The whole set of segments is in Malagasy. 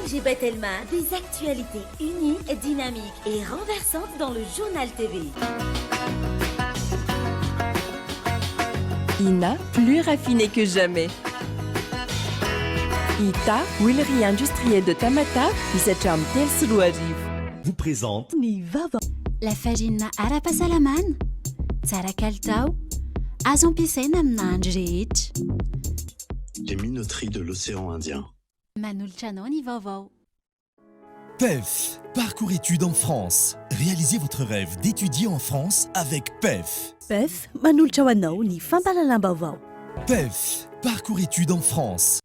ONG Batelma, des actualités uniques, dynamiques et renversantes dans le Journal TV. Ina, plus raffiné que jamais. Ita, huilerie industrielle de Tamatave, misy hatramin'ny 2003. Vous présente. Ny vaovao. Lafarinina ara-pahasalamana, tsara kalitao, azo ampiasaina amin'ny nahandro rehetra. Les minoteries de l'océan Indien. Manolotra anao ny vaovao. PEF, parcours études en France. Réalisez votre rêve d'étudier en France avec PEF. PEF manolotra ho anao ny fampahalalam-baovao. PEF, parcours études en France.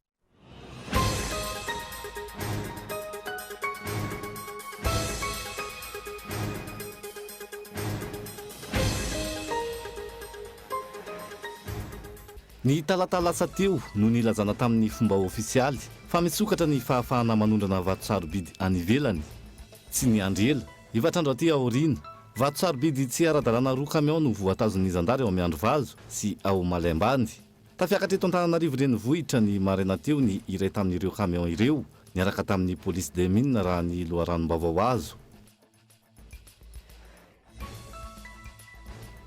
Ny talata lasa teo no nilazana tamin'ny fomba ofisialy fa misokatra ny fahafahana manondrana vato sarobidy any ivelany. Tsy niandry ela, efatra andro aty aoriana, vato sarobidy tsy ara-dalàna roa camion no voatazon'ny zandary ao Miandrivazo sy ao Malaimbany. Tafiakatra eto Antananarivo renivohitra ny maraina teo ny iray tamin'ireo camion ireo, niaraka tamin'ny police des mines raha ny loharanom-baovao azo.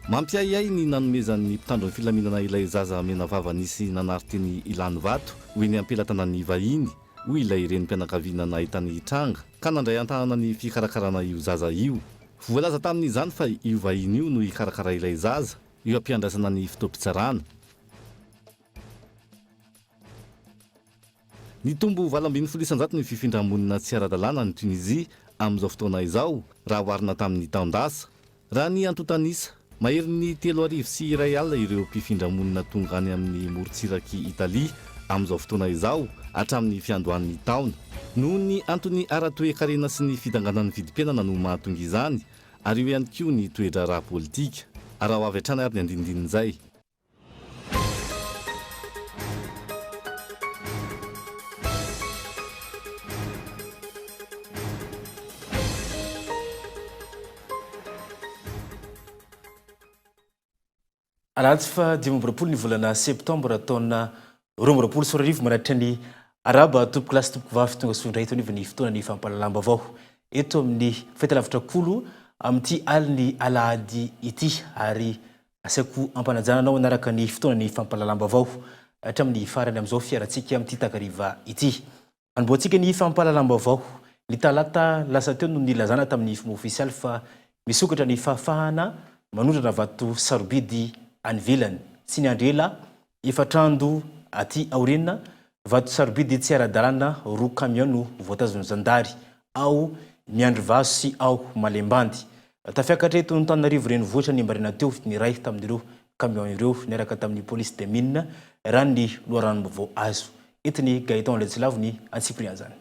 Mampiahiahy ny nanomezan'ny mpitandro ny filaminana ilay zaza menavava nisy nanary teny Ilanivato ho eny am-pelatanan'ny vahiny, hoy ilay renim-pianakaviana nahita ny tranga ka nandray an-tanana ny fikarakarana io zaza io. Voalaza tamin'izany fa io vahiny io no hikarakara ilay zaza eo am-piandrasana ny fotoam-pitsarana. Nitombo 18% ny fifindra-monina tsy ara-dalàna any Tunisie amin'izao fotoana izao raha oharina tamin'ny taon-dasa. Raha ny antontan'isa, maherin'ny 1031 ireo mpifindra-monina tonga any amin'ny morontsirak'i Italia amin'izao fotoana izao hatramin'ny fiandohan'ny taona. Noho ny antony ara-toekarena sy ny fidanganan'ny vidim-piainana no mahatonga izany ary eo ihany koa ny toe-draharaha politika. Araho avy hatrany ary ny andinindinin'izay. Alahady faha 25 ny volana septambra taona 2022 manatitra ny Arahaba tompokolahy sy tompokovavy tonga soa indray eto anivon'ny fotoanan'ny fampahalalam-baovao eto amin'ny fahitalavitra Kolo amin'ity alin'ny alahady ity ary Asaiko ampanajana anao hanaraka ny fotoanan'ny fampahalalam-baovao hatramin'ny farany amin'izao fiarantsika amin'ity takariva ity. Anombohantsika ny fampahalalam-baovao. Ny talata lasa teo no nilazana tamin'ny fomba ofisialy fa misokatra ny fahafahana manondrana vato sarobidy any ivelany. Tsy niandry ela, Efatr'andro aty aoriana, vato sarobidy tsy ara-dalàna roa camion no voatazon'ny zandary ao Miandrivazo sy ao Malembandy. Tafiakatra eto Antananarivo renivohitra ny maraina teo ny iray tamin'ireo camion ireo niaraka tamin'ny police des mines raha ny loharanom-baovao azo. Entin'i Gaëtan Andriantsilavo ny antsipirian'izany.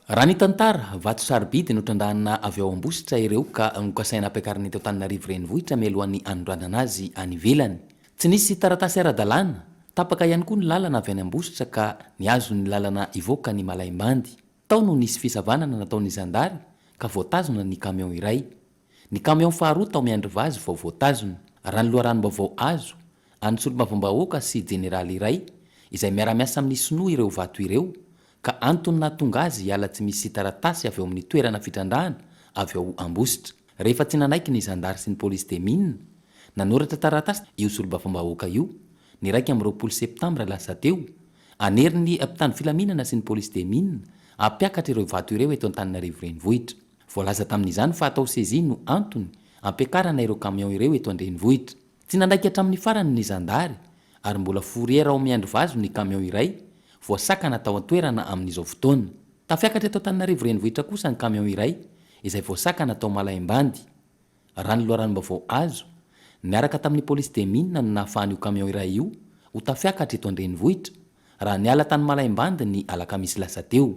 Raha ny tantara, vato sarobidy notrandrahana avy ao Ambositra ireo ka nokasaina hampiakarina eto Antananarivo renivohitra mialohan'ny hanondranana azy any ivelany. Tsy nisy taratasy ara-dalàna, tapaka ihany koa ny lalana avy any Ambositra ka nihazo ny lalana hivoaka ny Malaimbandy. Tao no nisy fisavanana nataon'ny zandary ka voatazona ny camion iray. Ny camion faharoa tao Miandrivazo vao voatazona. Raha ny loharanom-baovao azo, an'ny solombavambahoaka sy jeneraly iray izay miara-miasa amin'ny sinoa ireo vato ireo ka antony nahatonga azy hiala tsy misy taratasy avy ao amin'ny toerana fitrandrahana avy ao Ambositra. Rehefa tsy nanaiky ny zandary sy ny police des mines, nanoratra taratasy io solombavambahoaka io ny 21 septambra lasa teo, hanery ny mpitandro filaminana sy ny police des mines hampiakatra ireo vato ireo eto Antananarivo renivohitra. Voalaza tamin'izany fa atao saisie no antony ampiakarana ireo camion ireo eto an-drenivohitra. Tsy nanaiky hatramin'ny farany ny zandary ary mbola fourrière ao Miandrivazo ny camion iray voasakana tao an-toerana amin'izao fotoana. Tafiakatra eto Antananarivo renivohitra kosa ny camion iray izay voasakana tao Malaimbandy. Raha ny loharanom-baovao azo, niaraka tamin'ny police des mines no nahafahan'io camion iray io ho tafiakatra eto an-drenivohitra raha niala tany Malaimbandy ny alakamisy lasa teo.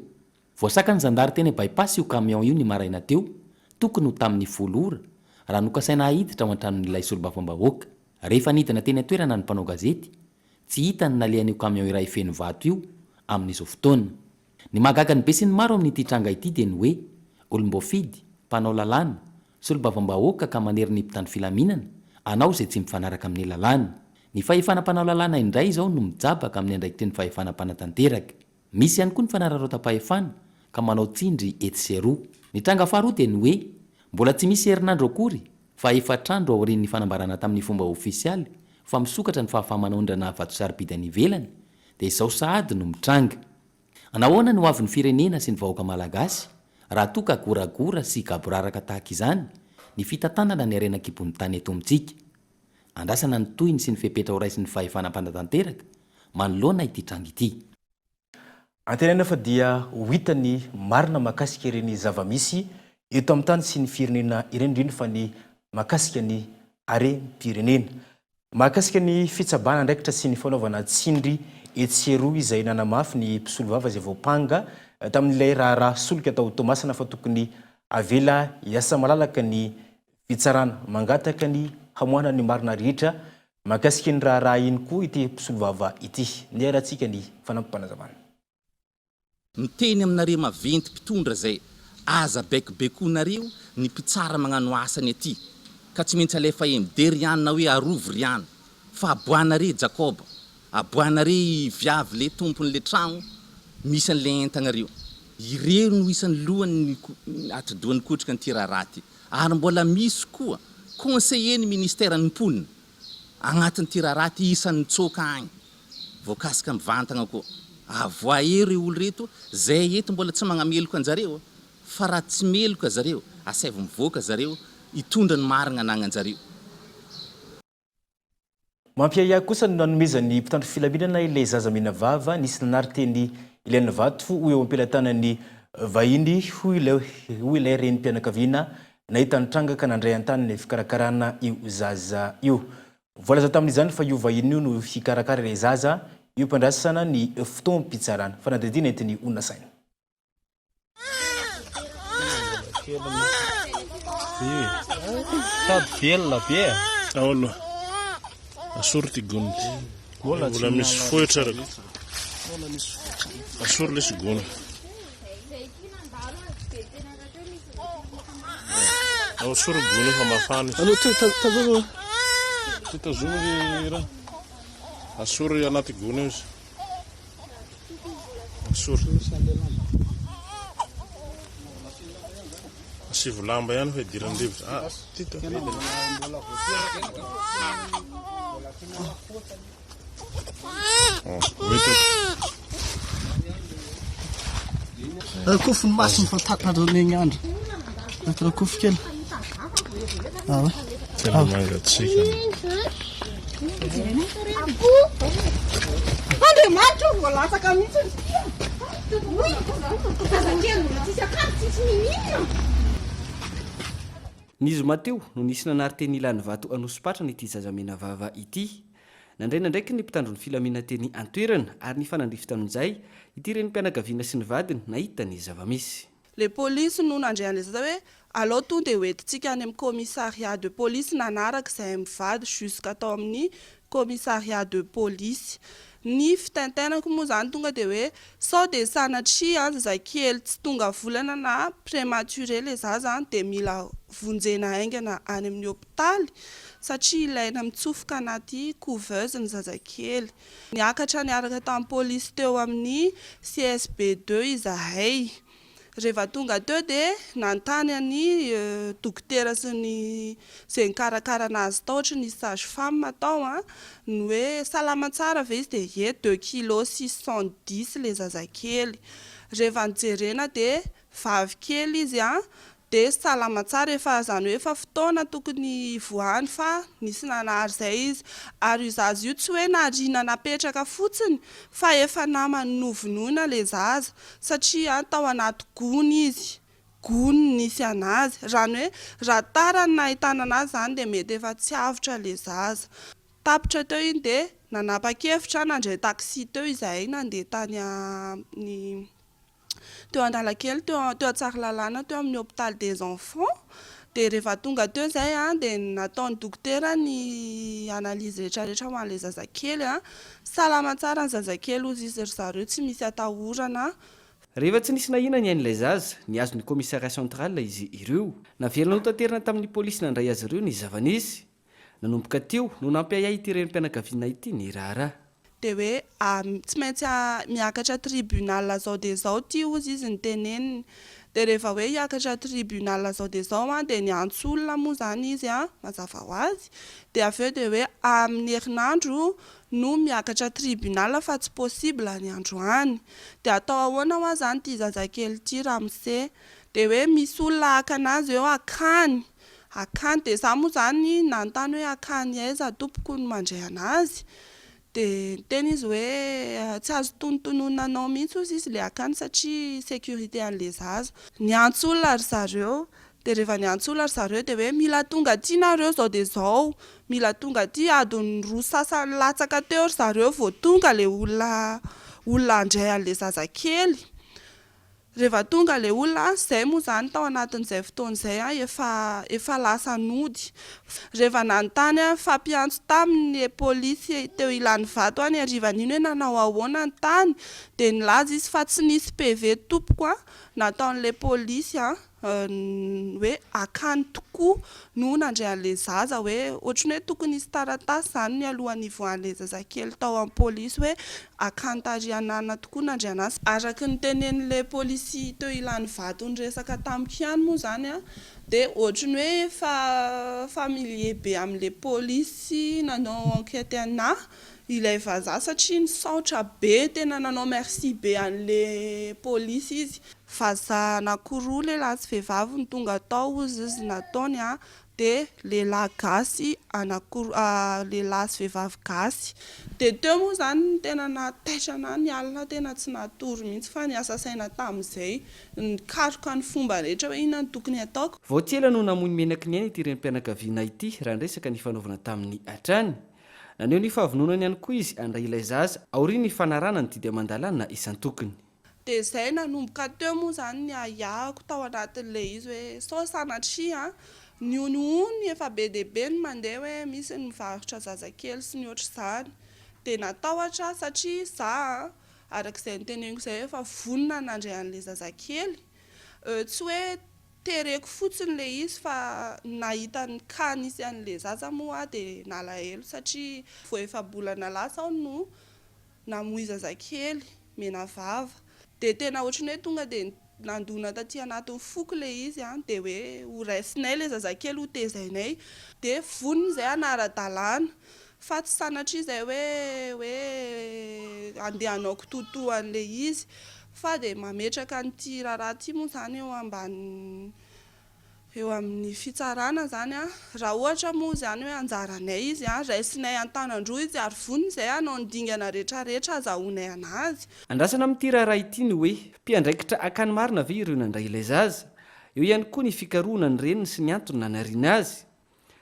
Voasakan'ny zandary teny By-pass io camion io ny maraina teo, tokony ho tamin'ny folo ora, raha nokasaina haiditra ao an-tranon'ilay solombavambahoaka. Rehefa nidina teny an-toerana ny mpanao gazety, tsy hita ny nalehan'io camion iray feno vato io amin'izao fotoana. Ny mahagaga ny besinimaro amin'ity tranga ity dia ny hoe, olom-boafidy, mpanao lalàna, solombavambahoaka ka manery ny mpitandro filaminana hanao izay tsy mifanaraka amin'ny lalàna. Ny fahefana mpanao lalàna indray izao no mijabaka amin'ny andraikitry ny fahefana mpanatanteraka. Misy ihany koa ny fanararaotam-pahefana ka manao tsindry etsy sy eroa. Ny tranga faharoa dia ny hoe mbola tsy misy herinandro akory fa efatr'andro aorian'ny fanambarana tamin'ny fomba ofisialy fa misokatra ny fahafaha-manaondrana vato sarobidy any ivelany dia izao sahady no mitranga. Nahoana ny hoavin'ny firenena sy ny vahoaka malagasy raha toa ka goragora sy gaboraraka tahaka izany ny fitantanana ny harena an-kibon'ny tany eto amintsika? Andrasana ny tohiny sy ny fepetra horaisin'ny fahefana mpanatanteraka manoloana ity tranga ity. Antenaina fa dia ho hita ny marina mahakasika ireny zava-misy eto amin'ny tany sy ny firenena ireny indrindra fa ny mahakasika ny harem-pirenena. Mahakasika ny fitsabana andraikitra sy ny fanaovana tsindry etsy sy eroa izay nanamafy ny mpisolovava izay voampanga tamin'ilay raharaha solika tao Toamasina fa tokony avela hiasa malalaka ny fitsarana. Mangataka ny hamoahana ny marina rehetra mahakasika iny raharaha iny koa ity mpisolovava ity. Niharantsika ny fanampim-panazavana. Miteny aminareo maventy mpitondra zay aza baikobaikoinareo ny mpitsara magnano asany aty ka tsy maintsy alefa MD ry an na hoe arovy ry an fa aboahanare Jacob aboahanare i viavy le tompony le tragno misy anle entagna reo ireo no isany lohany atidoha nikotrika an'ity raharaha ty ary mbola misy koa conseiller ny ministère ny mponina agnatin'ity raharaha ty isany nitsoaka agny Voakasika mivantagna koa. Avoahe reo olo reto, zay eto mbola tsy magnameloka anjareo fa raha tsy meloka zareo, asaivo mivoaka zareo hitondra ny marigna anagnanjareo. Mampiahiahy kosa ny nanomezan'ny mpitandro filaminana ilay zaza menavava nisy nanary teny Ilanivato ho eo am-pelatanan'ny vahiny, hoy ilay renim-pianakaviana nahita ny tranga ka nandray an-tanana ny fikarakarana io zaza io. Voalaza tamin'izany fa io vahiny io no hikarakara ilay zaza eo am-piandrasana ny fotoam-pitsarana. Fanadihadiana entin'ny olona saina. Sady velona be e. Ao aloha. Asory ty gony ty. Mbola misy foitra reko. Asory lesy gony. Ao soro gony efa mafana izy. Aleo tazomy. Ty tazomy ry raha. Asory anaty gony io izy. Asory. Asivo lamba ihany fa idiran'ny rivotra. Ah, ty to. Rakofy ny masony fa takatra ny andro. Rakofy kely. Ah ouais. Tena mangatsiaka. Andriamanitra ô, voalatsaka mihitsy. Oy, zazakely mbola tsisy akanjo, tsisy niniana. Ny zoma teo no nisy nanary teny Ilanivato Anosipatrana ity zaza menavava ity. Nandray ny andraikiny ny mpitandro ny filamina teny an-toerana ary nifanandrify tamin'izay ity renim-pianakaviana sy ny vadiny nahita ny zava-misy. Le polisy no nandre an'ilay zaza hoe alao tonga dia hoentintsika any amin'ny commissariat de police nanaraka izahay mivady jusqu'à tao amin'ny commissariat de police. Ny fitaintainako moa izany tonga dia hoe sao dia sanatria an zazakely tsy tonga volana na prématuré le zaza an dia mila vonjena haingana any amin'ny hopitaly satria ilaina mitsofoka anaty couveuse ny zazakely. Niakatra niaraka tamin'ny polisy teo amin'ny CSB deux izahay. Rehefa tonga teo dia nanontany an'i dokotera sy ny izay nikarakara anazy tao, ohatry ny sage femme tao an, ny hoe salama tsara ve izy dia ie, deux kilos 610 ilay zazakely. Rehefa nojerena dia vavy kely izy an, dia salama tsara, efa izany hoe efa fotoana tokony hivoahany fa nisy nanary izay izy. Ary io zaza io tsy hoe nariana napetraka fotsiny fa efa namany novonoina ilay zaza satria tao anaty gony izy, gony no nisy anazy. Raha ny hoe raha tara ny nahitana anazy izany dia mety efa tsy avotra ilay zaza. Tapitra teo iny dia nanapa-kevitra nandray taxi teo izahay nandeha tany amin'ny teo Analakely teo teo Tsaralalàna teo amin'ny hôpital des enfants dia rehefa tonga teo izay an dia nataon'ny dokotera ny analyse rehetra rehetra ho an'ilay zazakely an, salama tsara ny zazakely hozy izy ry zareo tsy misy atahorana. Rehefa tsy nisy nahiana ny ain'ilay zaza, nihazo ny commissariat central izy ireo. Naverina notaterina tamin'ny polisy nandray azy ireo ny zava-nisy. Nanomboka teo no nampiahiahy ity renim-pianakaviana ity ny raharaha. Dia hoe tsy maintsy miakatra tribunal zao dia zao ity hozy izy niteneniny. Dia rehefa hoe hiakatra tribunal zao dia zao an, dia niantso olona moa izany izy an, mazava ho azy. Dia avy eo dia hoe amin'ny herinandro no miakatra tribunal fa tsy possible ny androany. Dia atao ahoana hoa izany ity zazakely ity ramose? Dia hoe misy olona haka anazy eo akany, akany. Dia za moa izany nanontany hoe akany aiza tompoko no mandray anazy? Dia niteny izy hoe tsy azo tonontononina anao mihitsy hozy izy ilay akany satria sécurité an'ilay zaza. Niantso olona ry zareo, dia rehefa niantso olona ry zareo dia hoe mila tonga aty nareo izao dia izao, mila tonga aty, adiny roa sasany latsaka teo ry zareo vao tonga ilay olona olona handray an'ilay zazakely. Rehefa tonga ilay olona, izay moa izany tao anatin'izay fotoana izay aho efa efa lasa nody. Rehefa nanontany aho, nifampiantso taminy ny polisy teo Ilanivato aho ny harivan'iny hoe nanao ahoana ny tany, dia nilaza izy fa tsy nisy PV tompoko an, nataon'ilay polisy an. hoe akany tokoa no nandray an'ilay zaza hoe ohatran'ny hoe tokony hisy taratasy izany mialohan'ny hivoahan'ilay zazakely tao amin'ny polisy hoe akany tarihanana tokoa nandray anazy. Araka ny tenenin'ilay polisy teo Ilanivato niresaka tamiko ihany moa izany dia ohatran'ny hoe efa familier be amin'ilay polisy nanao enquête anà ilay vazaha satria nisaotra be, tena nanao merci be an'ilay polisy izy. Vazaha anakiroa lehilahy sy vehivavy no tonga tao hozy izy nataony a, dia lehilahy gasy anakiroa lehilahy sy vehivavy gasy. Dia teo moa izany no tena nahataitra anah ny alina tena tsy natory mihitsy fa niasa saina tamin'izay, nikaroka ny fomba rehetra hoe inona no tokony hataoko. Vao tsy ela no namoy ny menaky ny ainy ity renim-pianakaviana ity raha ny resaka nifanaovana taminy hatrany. Naneho ny fahavononany ihany koa izy handray ilay zaza aorian'ny fanarahana ny didy aman-dalàna isan-tokony. Dia izay nanomboka teo moa izany ny ahiahiko tao anatin'ilay izy hoe sao sanatria an, ny honohono efa be dia be ny mandeha hoe misy ny mivarotra zazakely sy ny ohatr'izany. Dia natahotra aho satria za an, araka izay noteneniko izay efa vonona nandray an'ilay zazakely. Tsy hoe tereko fotsiny ilay izy fa nahita ny cas nisy an'ilay zaza moa aho dia nalahelo satria vao efa-bolana lasa aho no namoy zazakely menavava dia tena ohatran'ny hoe tonga dia nandona taty anatin'ny foko ilay izy an, dia hoe ho raisinay ilay zazakely ho tezainay dia vonona izay hanara-dalàna fa tsy sanatria izay hoe hoe andeha hanao kitoatoa an'ilay izy fa dia mametraka an'ity raharaha ity moa izany eo ambany Eo amin'ny fitsarana izany an, raha ohatra moa izany hoe anjaranay izy an, raisinay an-tanan-droa izy ary vonona izay hanao ny dingana rehetrarehetra azahoanay an'azy. Andrasana amin'ity raharaha ity ny hoe, mpiandraikitra akany marina ve ireo nandray ilay zaza? Eo ihany koa ny fikarohana ny reniny sy ny antony nanariana azy.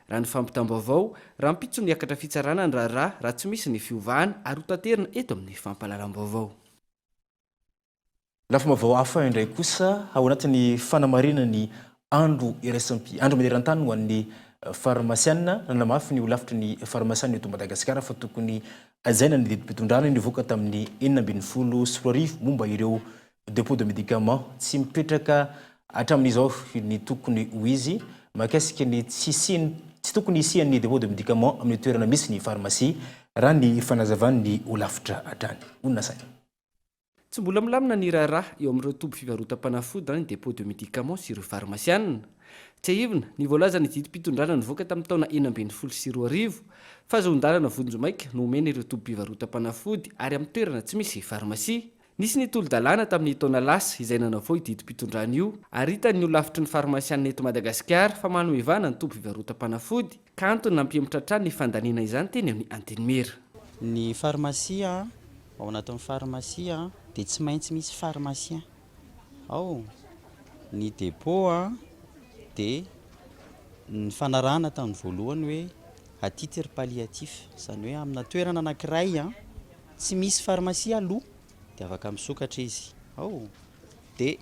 Raha ny fampitam-baovao, rahampitso no hiakatra fitsarana ny raharaha raha tsy misy ny fiovana ary hotaterina eto amin'ny fampahalalam-baovao. Lafim-baovao hafa indray kosa, ao anatin'ny fanamarihana ny andro iraisam-pi, andro maneran-tany ho an'ny farmasiana, nanamafy ny holafitry ny farmasiana eto Madagasikara fa tokony hajaina ny didim-pitondrana nivoaka tamin'ny 2016 momba ireo dépôt de médicaments tsy mipetraka hatramin'izao ny tokony ho izy mahakasika ny tsy hisian'ny tsy tokony hisian'ny dépôt de médicaments amin'ny toerana misy ny farmasia, raha ny fanazavan'ny holafitra hatrany. Honina saina. Tsy mbola milamina ny raharaha eo amin'ireo toby fivarotam-panafody na ny dépôt de médicaments sy ireo farmasianina. Tsiahivina, ny voalazan'ny didim-pitondrana nivoaka tamin'ny taona 2016, fa azahoan-dalana vonjimaika no omena ireo tobim-pivarotam-panafody ary amin'ny toerana tsy misy farmasia. Nisy ny tolo-dalàna tamin'ny taona lasa izay nanavao io didim-pitondrana io ary hitan'ny holafitry ny farmasianina eto Madagasikara fa manome vahana ny toby fivarotam-panafody ka antony nampihemotra hatrany ny fandaniana izany teny amin'ny Antenimiera. Ny farmasia, ao anatin'ny farmasia dia tsy maintsy misy pharmacien ao. Ny dépôt dia nifanarahana tamin'ny voalohany hoe à titre palliatif, izany hoe amina toerana anankiray tsy misy pharmacie aloha dia afaka misokatra izy ao. Dia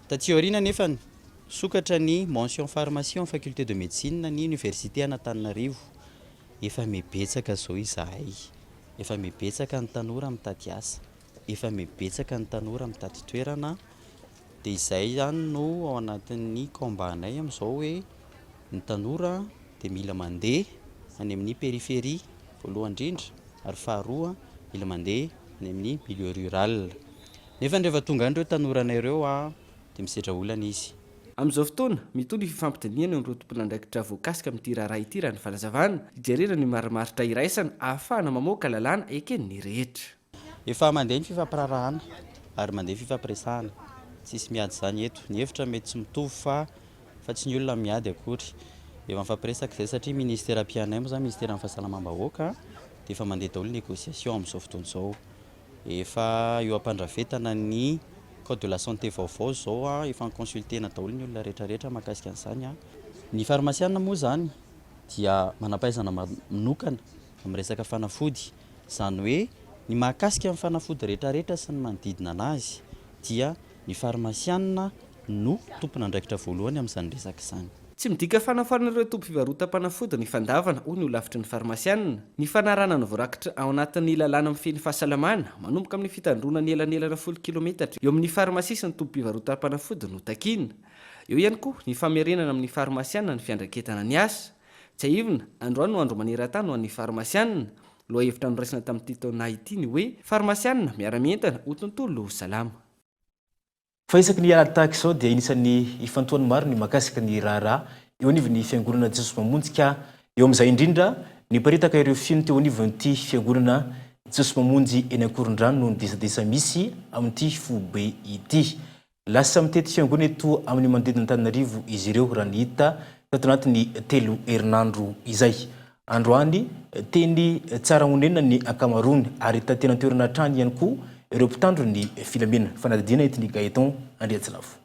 taty aoriana anefa nisokatra ny mention pharmacie en faculté de médecine ny université an'Antananarivo. Efa mibetsaka izao izahay, efa mibetsaka ny tanora mitady asa, efa mibetsaka ny tanora mitady toerana, dia izay izany no ao anatin'ny combat-nay amin'izao hoe ny tanora dia mila mandeha any amin'ny périphérie voalohany indrindra ary faharoa. Mila mandeha any amin'ny milieu rural. Nefa rehefa tonga any ireo tanoranay ireo dia misedra olana izy. Amin'izao fotoana, mitohy ny fifampidinihana eo amin'ireo tompon'andraikitra voakasika amin'ity raharaha ity raha ny fanazavana, hijerena ny marimaritra iraisana ahafahana mamoaka lalàna eken'ny rehetra. Efa mandeha ny fifampiraharahana ary mandeha ny fifampiresahana. Tsisy miady izany eto. Ny hevitra mety tsy mitovy fa fa tsy ny olona miady akory. Efa mifampiresaka izay satria ministera mpianay moa izany ministeran'ny fahasalamam-bahoaka dia efa mandeha daholo ny négociation amin'izao fotoana izao. Efa eo am-pandrafetana ny code de la santé vaovao izao, efa ni-consulter-na daholo ny olona rehetra rehetra mahakasika an'izany. Ny farmasiana moa izany dia manam-pahaizana manokana amin'ny resaka fanafody, izany hoe ny mahakasika ny fanafody rehetra rehetra sy ny manodidina an'azy dia ny farmasiana no tompon'andraikitra voalohany amin'izany resaka izany. Tsy midika fanafoanana ireo tobim-pivarotam-panafody ny fandavana, hoy ny holafitry ny farmasianina. Ny fanarahana ny voarakitra ao anatin'ny lalàna mifehy ny fahasalamana, manomboka amin'ny fitandroana ny elanelana folo kilometatra eo amin'ny farmasia sy ny tobim-pivarotam-panafody no takiana. Eo ihany koa ny famerenana amin'ny farmasianina ny fiandraiketana ny asa. Tsiahivina, androany no andro maneran-tany ho an'ny farmasianina. Lohahevitra noraisina tamin'ity taona ity ny hoe, Farmasianina miara-mientana ho tontolo salama. Fa isaky ny alahady tahaka izao dia anisan'ny ifantohan'ny maro ny mahakasika ny raharaha eo anivon'ny Fiangonana Jesosy Mamonjy ka eo amin'izay indrindra niparitaka ireo fino teo anivon'ity Fiangonana Jesosy Mamonjy eny Ankorondrano noho ny disadisa misy amin'ity foibe ity. Lasa mitety fiangonana eto amin'ny manodidina an'Antananarivo izy ireo raha ny hita tato anatin'ny telo herinandro izay. Androany, teny Tsarahonenina ny ankamaroany ary hita teny an-toerana hatrany ihany koa ireo mpitandro ny filaminana. Fanadihadiana entin'i Gaëtan Andriatsilavo.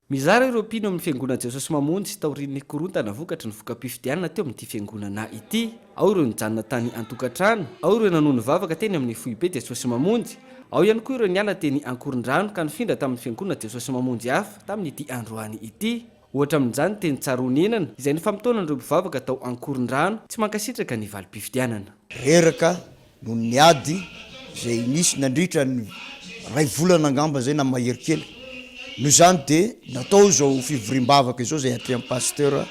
Mizara ireo mpino amin'ny Fiangonana Jesosy Mamonjy taorian'ny korontana vokatry ny voka-pifidianana teo amin'ity fiangonana ity. Ao ireo nijanona tany an-tokantrano, ao ireo nanohy nivavaka teny amin'ny foibe Jesosy Mamonjy, ao ihany koa ireo niala teny Ankorondrano ka nifindra tamin'ny Fiangonana Jesosy Mamonjy hafa tamin'ity androany ity. Ohatra amin'izany teny Tsaronenana, izay nifamotoanan'ireo mpivavaka tao Ankorondrano tsy mankasitraka ny valim-pifidianana. Reraka noho ny ady izay nisy nandritra ny iray volana angamba izay na mahery kely. Noho izany dia natao izao fivoriam-bavaka izao izay atrehan'ny pasteur,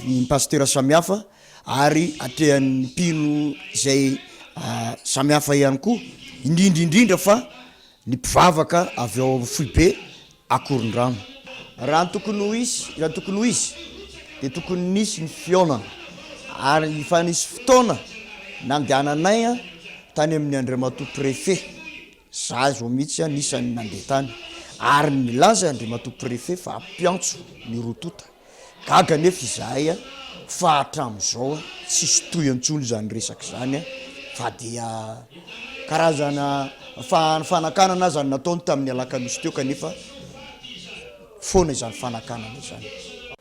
ny pasteur samihafa ary atrehan'ny mpino izay samihafa ihany koa, indrindra indrindra fa ny mpivavaka avy ao amin'ny foibe Akorondrano. Raha ny tokony ho hisy, raha ny tokony ho izy dia tokony nisy ny fihaonana ary efa nisy fotoana nandehananay tany amin'ny Andriamatoa Préfet, za izao mihitsy anisan'ny nandeha tany ary nilaza Andriamatoa Préfet fa hampiantso ny roa tonta. Gaga anefa izahay fa hatramin'izao tsisy tohiny intsony izany resaka izany fa dia karazana fanakanana aza no nataony tamin'ny alakamisy teo kanefa foana izany fanakanana izany.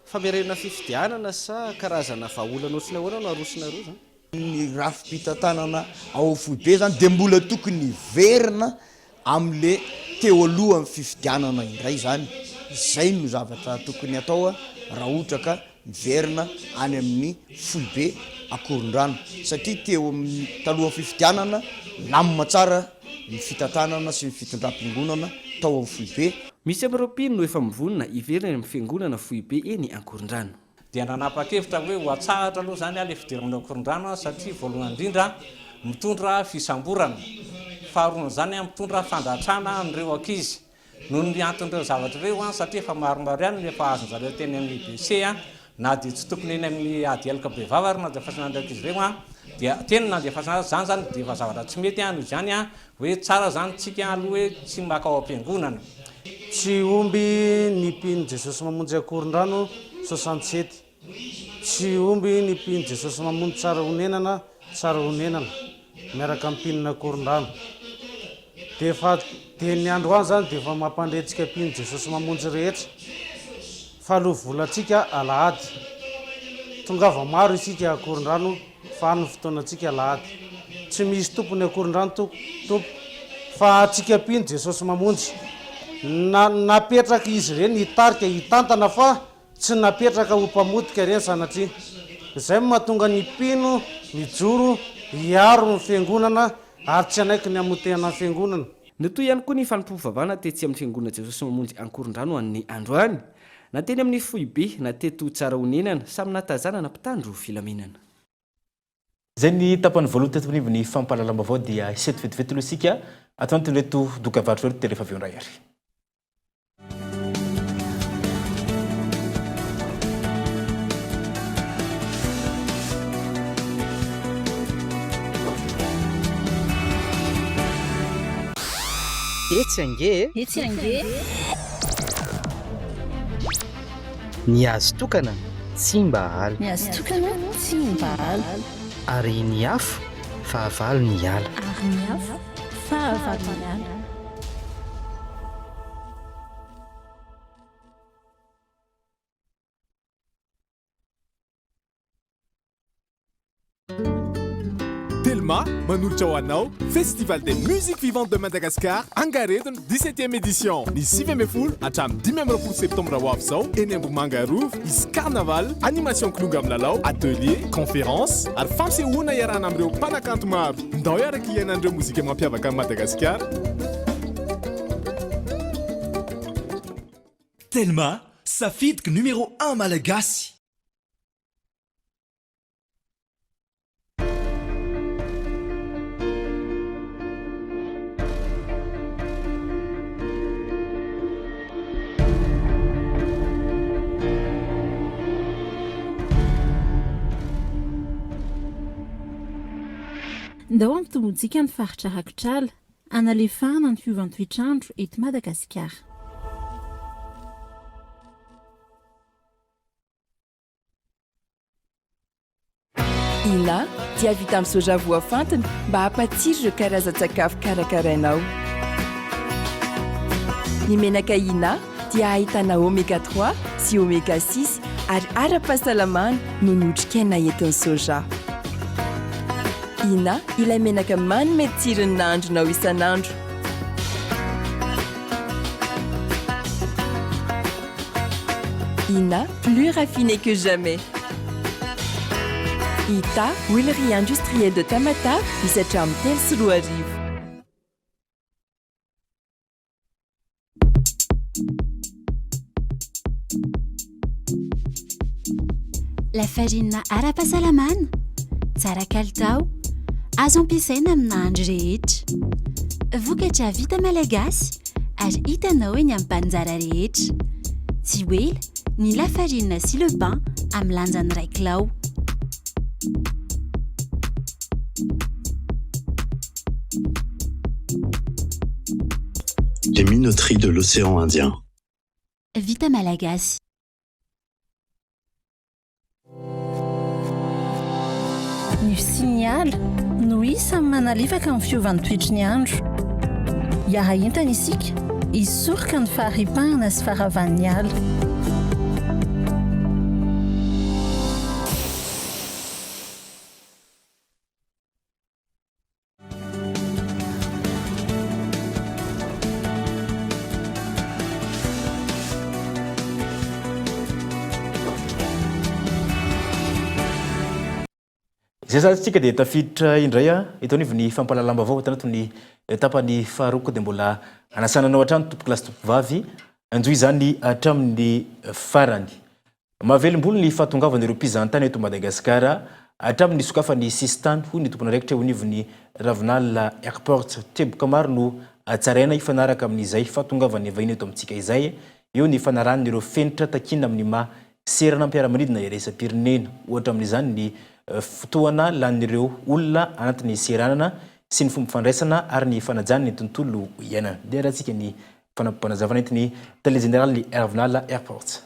Famerenana fifidianana sa karazana vahaolana ohatran'ny ahoana no arosonareo izany? Ny rafi-pitantanana ao foibe izany dia mbola tokony hiverina amin'le teo alohan'ny fifidianana indray izany, izay no zavatra tokony atao raha ohatra ka miverina any amin'ny foibe Ankorondrano satria teo amin'ny talohan'ny fifidianana lamina tsara ny fitantanana sy ny fitondram-piangonana tao amin'ny foibe. Misy amin'ireo mpino no efa mivonona hiverina any amin'ny fiangonana foibe eny Ankorondrano. Dia nanapa-kevitra hoe ho atsahatra aloha izany ilay fidirana ao Ankorondrano satria voalohany indrindra mitondra fisamborana, faharoan'izany mitondra fandratrana an'ireo ankizy. Noho ny anton'ireo zavatra ireo satria efa maromaro ihany ny efa azon-jareo teny amin'ny BC na dia tsy tokony eny amin'ny ady heloka bevava ary nandefasana an'ireo ankizy ireo dia teny nandefasana azy izany izany dia efa zavatra tsy mety noho izany hoe tsara izany tsika aloha hoe tsy maka ao am-piangonana. Tsy omby ny mpino Jesosy Mamonjy Akorondrano 67 Tsy omby ny mpino Jesosy Mamonjy Tsarahonenana Tsarahonenana miaraka amin'ny mpinona Akorondrano dia efa dia ny androany izany dia efa mampandre antsika mpino Jesosy Mamonjy rehetra fa aloha volantsika alahady tongava maro isika Akorondrano Fa any ny fotoanantsika alahady. Tsy misy tompony Akorondrano tompoko fa antsika mpino Jesosy Mamonjy. Na napetraka izy ireny hitarika hitantana fa tsy napetraka ho mpamotika ireny sanatria. Izay no mahatonga ny mpino mijoro hiaro ny fiangonana ary tsy hanaiky ny hamotehana ny fiangonana. Nitohy ihany koa ny fanompoam-pivavahana tetsy amin'ny Fiangonana Jesosy Mamonjy Ankorondrano an'ny androany. Na teny amin'ny foibe na teto Tsarahonenana, samy nahatazanana mpitandro filaminana. Izay ny tapany voalohany teto anivon'ny fampahalalam-baovao dia hiseto vetivety aloha isika ato anatin'ireto dokavarotra ireto dia rehefa avy eo indray ary. Etsy ange e! Etsy ange e! Ny azo tokana tsy mba ala. Ny azo tokana tsy mba ala. Ary ny afo fahavalo ny ala. Ary ny afo fahavalo ny ala. Telma manolotra ho anao Festival des musiques vivantes de Madagascar Angaredona 17e édition ny 19 hatramin'ny 25 septambra ho avy izao eny Ambohimanga Rova hisy carnaval, animation kilonga milalao, atelier, conférence ary fampisehoana iarahana amin'ireo mpanakanto maro. Ndao hiaraka hiaina an'ireo mozika mampiavaka an'i Madagasikara. Telma, safidiko numéro un malagasy. Ndao hampitombointsika ny faritra rakotr'ala, hanalefahana ny fiovan-toetr'andro eto Madagasikara. Ina dia vita amin'ny soja voafantina mba hampatsiro ireo karazan-tsakafo karakarainao. Ny menaka Ina dia ahitana oméga 3 sy oméga 6 ary ara-pahasalamana noho ny otrikaina entin'ny soja. Ina ilay menaka manome tsiro ny nahandronao isan'andro. Ina, plus raffiné que jamais. Ita, huilerie industrielle de Tamatave, misy hatramin'ny 2003. Lafarinina ara-pahasalamana, tsara kalitao, azo ampiasaina amin'ny nahandro rehetra. Vokatra vita malagasy ary hitanao eny amin'ny mpaninjara rehetra. Tsy ho ela ny lafarinina sy le pain amin'ny lanjany iray kilao. Les minoteries de l'océan Indien. Vita malagasy. Ny fisian'ny ala no isan'ny manalefaka ny fiovan'ny toetry ny andro. Hiara-hientana isika hisoroka ny faharipahana sy faharavan'ny ala. Izay sady tsika dia tafiditra indray eto anivon'ny fampahalalam-baovao ato anatin'ny tapany faharoa koa dia mbola anasana anao hatrany tompokolahy sy tompokovavy anjohy izany hatramin'ny farany. Mahavelom-bolo ny fahatongavan'ireo mpizahantany eto Madagasikara hatramin'ny nisokafan'ny sisintany, hoy ny tompon'andraikitra eo anivon'ny Ravinala Airport. Teboka maro no hatsaraina hifanaraka amin'izay fahatongavan'ny vahiny eto amintsika izay. Eo ny fanarahana ireo fenitra takiana amin'ny maha seranam-piaramanidina iraisam-pirenena. Ohatra amin'izany ny fotoana lanin'ireo olona anatin'ny seranana sy ny fomba fandraisana ary ny fanajana ny tontolo iainana. Dia arahantsika ny fanampim-panazavana entin'ny tale jeneralin'ny Ravinala Airports.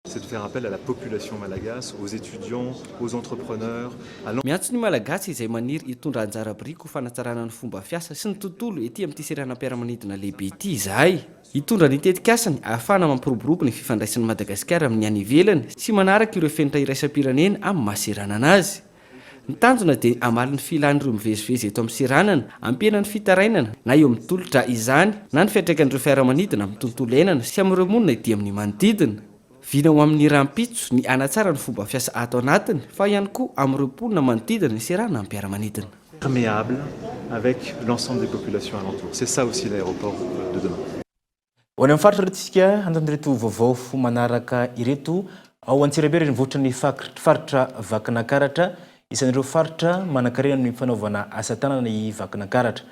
C'est de faire appel à la population malagasy, aux étudiants, aux entrepreneurs, à l'en. Miantso ny Malagasy izay maniry hitondra anjara biriky ho fanatsarana ny fomba fiasa sy ny tontolo ety amin'ity seranam-piaramanidina lehibe ity izahay. Hitondra ny tetikasany ahafahana mampiroborobo ny fifandraisan'i Madagasikara amin'ny any ivelany sy manaraka ireo fenitra iraisam-pirenena amin'ny maha seranana azy. Ny tanjona dia hamaly ny filan'ireo mivezivezy eto amin'ny seranana, hampihena ny fitarainana na eo amin'ny tolotra izany na ny fiantraikan'ireo fiaramanidina amin'ny tontolo iainana sy amin'ireo monina ety amin'ny manodidina. Vina ho amin'ny rahampitso ny hanatsara ny fomba fiasa ato anatiny fa ihany koa amin'ireo mponina manodidina ny seranam-piaramanidina. Perméable avec l'ensemble des populations alentour. C'est ça aussi l'aéroport de demain. Ho any amin'ny faritra aloha isika anton'ireto vaovao manaraka ireto. Ao Antsirabe renivohitry ny faritra Vakinakaratra. Isan'ireo faritra manankarena amin'ny fanaovana asa tanana i Vakinankaratra.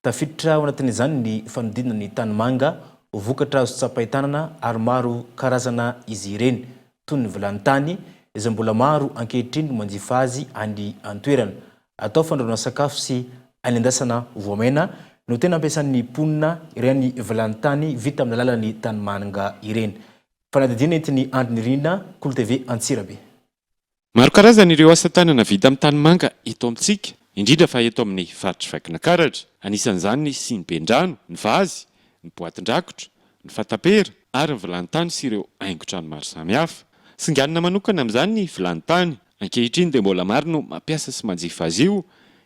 Tafiditra ao anatin'izany ny fanodinana ny tanimanga ho vokatra azo tsapain-tanana ary maro karazana izy ireny, toy ny vilany tany, izay mbola maro ankehitriny no manjifa azy any an-toerana. Atao fandrahoana sakafo sy anendasana voamaina no tena ampiasan'ny mponina ireny vilany tany vita amin'ny alalan'ny tanimanga ireny. Fanadihadiana entin'i Andry Nirina, Kolo TV Antsirabe. Maro karazana ireo asa tanana vita amin'ny tanimanga eto amintsika, indrindra fa eto amin'ny faritr'i Vakinankaratra. Anisan'izany ny siniben-drano, ny vazy, ny boatin-drakotra, ny fatapera ary ny vilany tany sy ireo haingon-trano maro samihafa. Singanina manokana amin'izany ny vilany tany. Ankehitriny dia mbola maro no mampiasa sy manjifa azy io,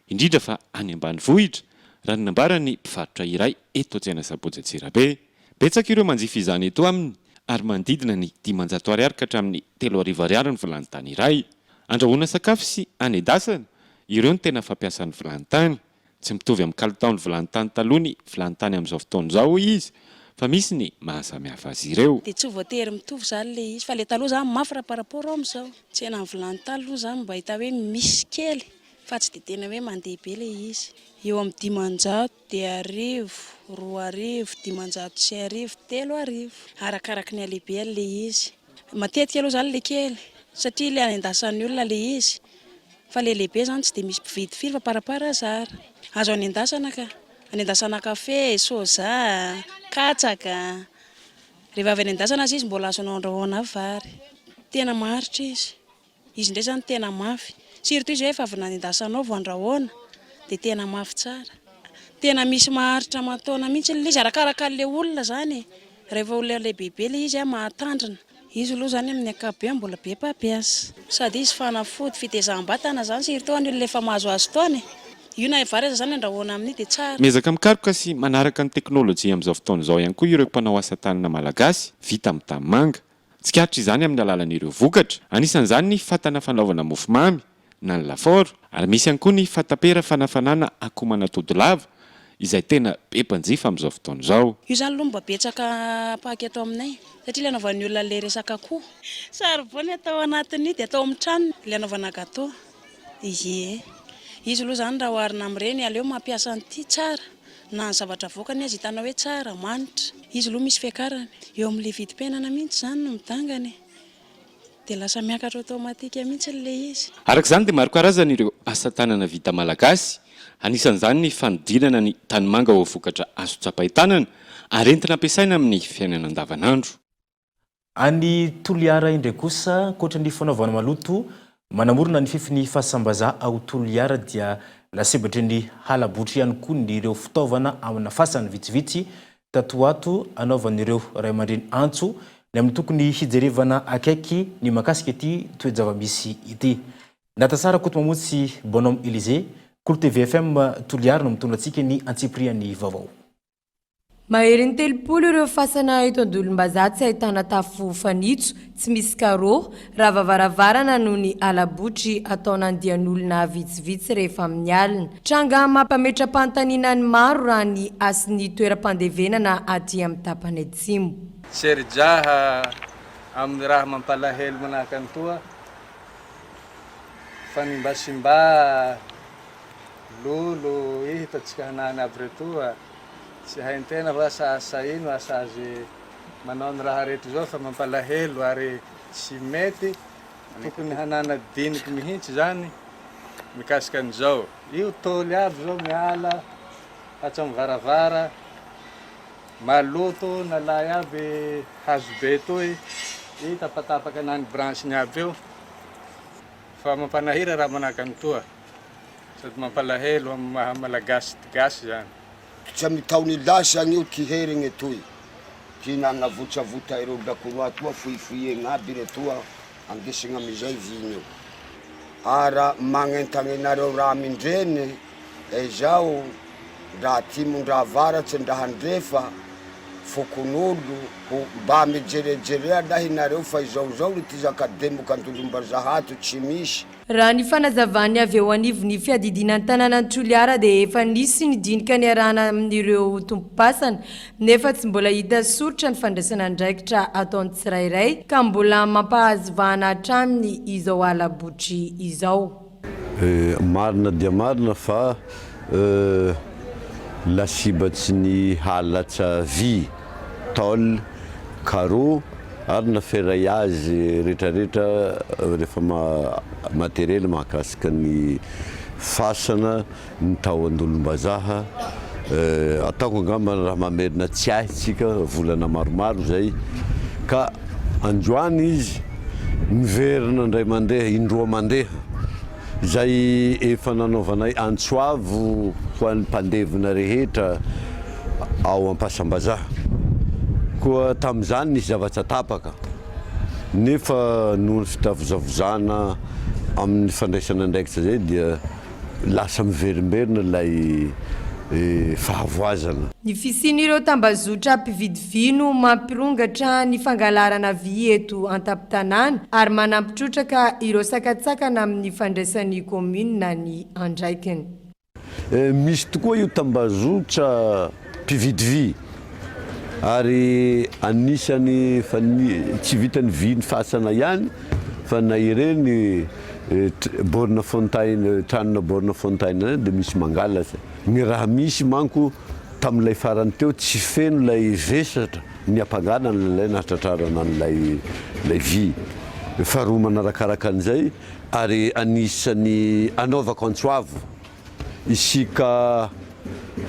indrindra fa any ambanivohitra, raha ny nambaran'ny mpivarotra iray eto Antsena Sabotsy Antsirabe. Betsaka ireo manjifa izany eto aminy ary manodidina ny 500 ariary ka hatramin'ny 3000 ariary ny vilany tany iray. Andrahoana sakafo sy anedasana, ireo no tena fampiasa ny vilany tany. Tsy mitovy amin'ny kalitaon'ny vilany tany taloha ny vilany tany amin'izao fotoana izao, hoy izy, fa misy ny mahasamihafa azy ireo. Dia tsy ho voatery mitovy izany ilay izy fa ilay taloha izany mafy raha par rapport amin'izao. Tsenan'ny vilany tany aloha izany mba hita hoe misy kely fa tsy dia tena hoe mandeha be ilay izy. Eo amin'ny 500 dia arivo, 2000, 1500, 3000. Arakaraky ny halehibeny ilay izy. Matetika aloha izany ilay kely satria ilay anendasan'ny olona ilay izy fa ilay lehibe izany tsy dia misy mpividy firy fa par par hasard. Azo anendasana ka. Anendasana kafe, soja, katsaka. Rehefa avy anendasana aza izy mbola azonao andrahoana vary. Tena maharitra izy. Izy indray zany tena mafy. Surtout izy hoe efa avy nanendasanao vao andrahoana dia tena mafy tsara. Tena misy maharitra aman-taona mihitsy ilay izy, arakaraka an'ilay olona zany e. Rehefa olona lehibebe ilay izy mahatandrina. Izy aloha zany amin'ny ankapobeny mbola be mpampiasa. Sady izy fanafody fitezam-batana zany surtout an'ny olona efa mahazoazo taona e. Io na vary aza zany andrahoana amin'io dia tsara. Miezaka mikaroka sy manaraka ny teknolojia amin'izao fotoana izao ihany koa ireo mpanao asa tanana malagasy vita amin'ny tanimanga. Tsikaritra izany amin'ny alalan'ireo vokatra, anisan'izany ny fatana fanaovana mofomamy na ny lafaoro, ary misy ihany koa ny fatapera fanafanana akoho manatody lava, izay tena be mpanjifa amin'izao fotoana izao. Io zany aloha mba betsaka paky ato aminay satria ilay anaovan'ny olona an'ilay resaka akoho. Charbon ny atao anatin'io dia atao amin'ny tranony ilay anaovana gateau. Ie. Izy aloha izany raha oharina amin'ireny aleo mampiasa an'ity tsara na ny zavatra avoakany aza hitanao hoe tsara, manitra. Izy aloha misy fiakarany. Eo amin'ilay vidim-piainana mihitsy izany no midangana e. Dia lasa miakatra automatique mihitsy ilay izy. Araka izany dia maro karazana ireo asa tanana vita malagasy, anisan'izany ny fanodinana ny tanimanga ho vokatra azo tsapain-tanana ary entina ampiasaina amin'ny fiainana andavanandro. Any Toliara indray kosa, ankoatra ny fanaovana maloto manamorona ny fefin'ny fahasambazaha ao Toliara dia lasibatry ny hala-botry ihany koa ny ireo fitaovana amina fasana vitsivitsy tato ho ato anaovan'ireo ray aman-dreny antso ny amin'ny tokony hijerevana akaiky ny mahakasika ity toe-java-misy ity. Natasara Rakotomamonjy sy Bonhomme Elysée, Kolo TV FM Toliara no mitondra antsika ny antsipirihan'ny vaovao. Maherin'ny 30 ireo fasana eto Andolombazaha tsy ahitana tafo fanitso, tsy misy carreaux, rava varavarana noho ny hala-botry ataon'andian'olona vitsivitsy rehefa amin'ny alina. Tranga mampametra-panontaniana ny maro raha ny hasin'ny toeram-pandevenana aty amin'ny tapany atsimo. Serjaha amin'ny raha mampalahelo manahaka an'itoa, fanimbasimba lolo hitantsika hanany aby retoa. Tsy hain-tena va sa asa ino asa azy manao ny raha rehetra izao fa mampalahelo ary tsy mety, tokony hanana diniky mihitsy zany mikasika an'izao. Io tôly aby zao miala hatramin'ny varavara, maloto nalay aby hazo be toy, i tapatapaka nany branche-ny aby io, fa mampanahira raha manahaka an'itoa. Sady mampalahelo amin'ny maha Malagasy gasy zany. Tsy amy taogne lasa agneo ty heregne toy, ty nagnavotsavota ireo lakoroà toa fohifohiegna aby retoa andesigna amizay vigne io. Ara magnentagna anareo raha amindreny ezao ndra atimo ndra avaratse ndra handrefa fokonolo ho mba mijerejerea lahy nareo fa izao zao ry ty zakademoka andolombazaha ato tsy misy Raha ny fanazavan'ny avy eo anivon'ny fiadidiana ny tanànan'i Toliara dia efa nisy ny dinika niarahana amin'ireo tompom-pasana nefa tsy mbola hita soritra ny fandraisana andraikitra ataon'ny tsirairay ka mbola mampahazo vahana hatrany izao hala-botry izao. Marina dia marina fa lasibatry ny halatra vy, tôle, carreaux ary na ferraillage retraretra rehefa matériel mahakasika ny fasana ny tao Andolombazaha. Ataoko angamba raha mamerina tsiahy tsika volana maromaro izay ka androany izy miverina indray mandeha, indroa mandeha izay efa nanaovanay antso avo ho an'ny mpandevina rehetra ao Ampasambazaha. Koa tamin'izany nisy zavatra tapaka nefa noho ny fitavozavozana amin'ny fandraisana andraikitra izay dia Lasa miverimberina ilay fahavoazana. Ny fisian'ireo tambazotra mpividy vy no mampirongatra ny fangalarana vy eto an-tampon-tanàna ary manampy trotraka ireo sakantsakana amin'ny fandraisan'ny kaominina ny andraikiny. Misy tokoa io tambazotra mpividy vy ary anisany fa tsy vitan'ny vy ny fasana ihany fa na ireny Borne fontaine, tranona borne fontaine ireny dia misy mangalatra. Ny raha misy manko tamin'ilay farany teo tsy feno ilay vesatra niampangana an'ilay nahatratrarana an'ilay ilay vy. Faharoa manarakaraka an'izay ary anisan'ny anaovako antso avo isika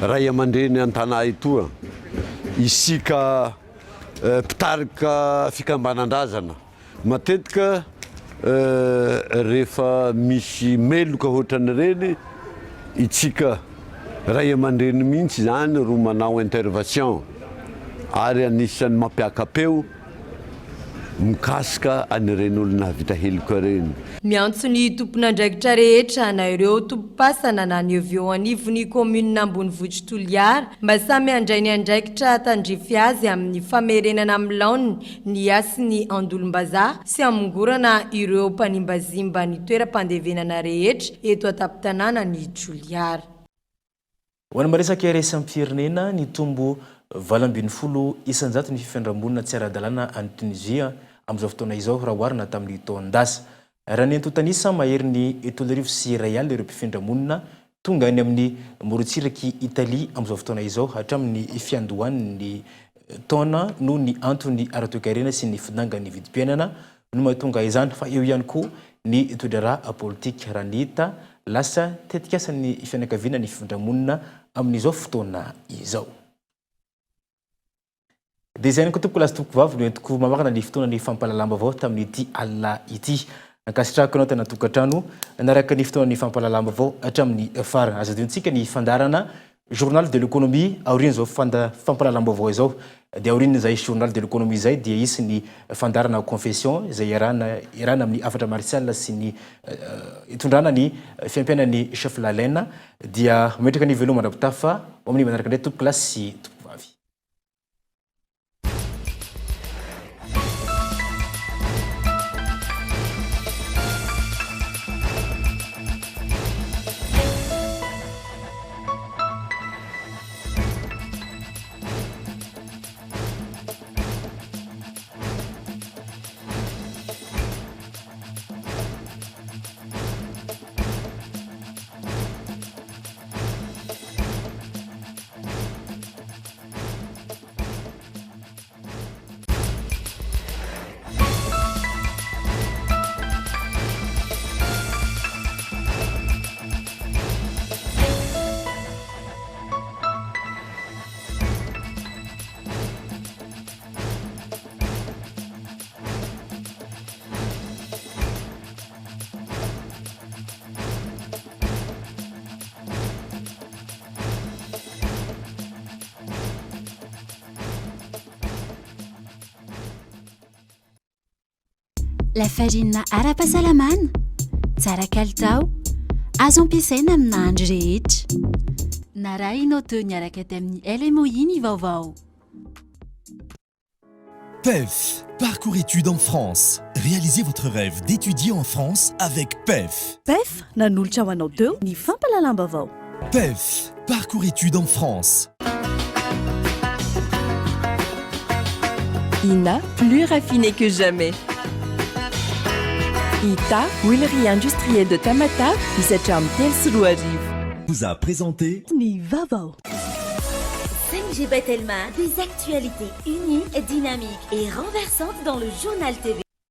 ray aman-dreny an-tanà etoa, isika mpitarika fikambanan-drazana. Matetika rehefa misy meloka ohatran'ireny, itsika ray aman-dreny mihitsy izany ro manao intervention ary anisan'ny mampiaka-peo mikasika an'ireny olona nahavita heloka ireny. Miantso ny tompon'andraikitra rehetra na ireo tompom-pasana na ny avy eo anivon'ny kaominina ambonivohitr'i Toliara mba samy handray ny andraikitra tandrify azy amin'ny famerenana amin'ny laoniny ny hasin'ny Andolombazaha sy hamongorana ireo mpanimbazimba ny toeram-pandevenana rehetra eto an-tampon-tanànan'i Toliara. Ho an'ny maresaka iraisam-pirenena, nitombo 18% ny fifindra-monina tsy ara-dalàna any Tonizia amin'izao fotoana izao raha oharina tamin'ny taon-dasa. Raha ny antontan'isa, maherin'ny 1030 ireo mpifindra monina tonga any amin'ny morontsirak'i Italia amin'izao fotoana izao hatramin'ny fiandohan'ny taona noho ny antony ara-toekarena sy ny fidangan'ny vidim-piainana no mahatonga izany fa eo ihany koa ny toe-draharaha politika. Raha ny hita, lasa tetikasan'ny fianakaviana ny fifindra-monina amin'izao fotoana izao. Dia izay ihany koa tompoko lahy sy tompoko vavy no entiko mamarana ny fotoana ny fampahalalam-baovao tamin'ity alina ity. Ankasitrahako ianao tany an-tokantrano nanaraka ny fotoana ny fampahalalam-baovao hatramin'ny farany. Aza adinontsika ny fandaharana Journal de l'économie aorian'izao fampahalalam-baovao izao. Dia aorian'izay Journal de l'économie izay dia hisy ny fandaharana Confession izay iarahana iarahana amin'ny Hafatra Martial sy ny itondrana ny fiampianan'ny Chef Lalaina. Dia mametraka ny veloma mandra-pitafa ho amin'ny manaraka indray tompoko lahy sy tompoko vavy. Lafarinina ara-pahasalamana, tsara kalitao, azo ampiasaina amin'ny nahandro rehetra. Narahinao teo niaraka tamin'ny LMOI ny vaovao. PEF, parcours études en France. Réalisez votre rêve d'étudier en France avec PEF. PEF, nanolotra ho anao teo ny fampahalalam-baovao. PEF, parcours études en France. Ina, plus raffiné que jamais. Ita, huilerie industrielle de Tamatave, misy hatramin'ny 2003. Vous a présenté Ny vaovao. 5G by Telma, des actualités uniques, dynamiques et renversantes dans le journal TV.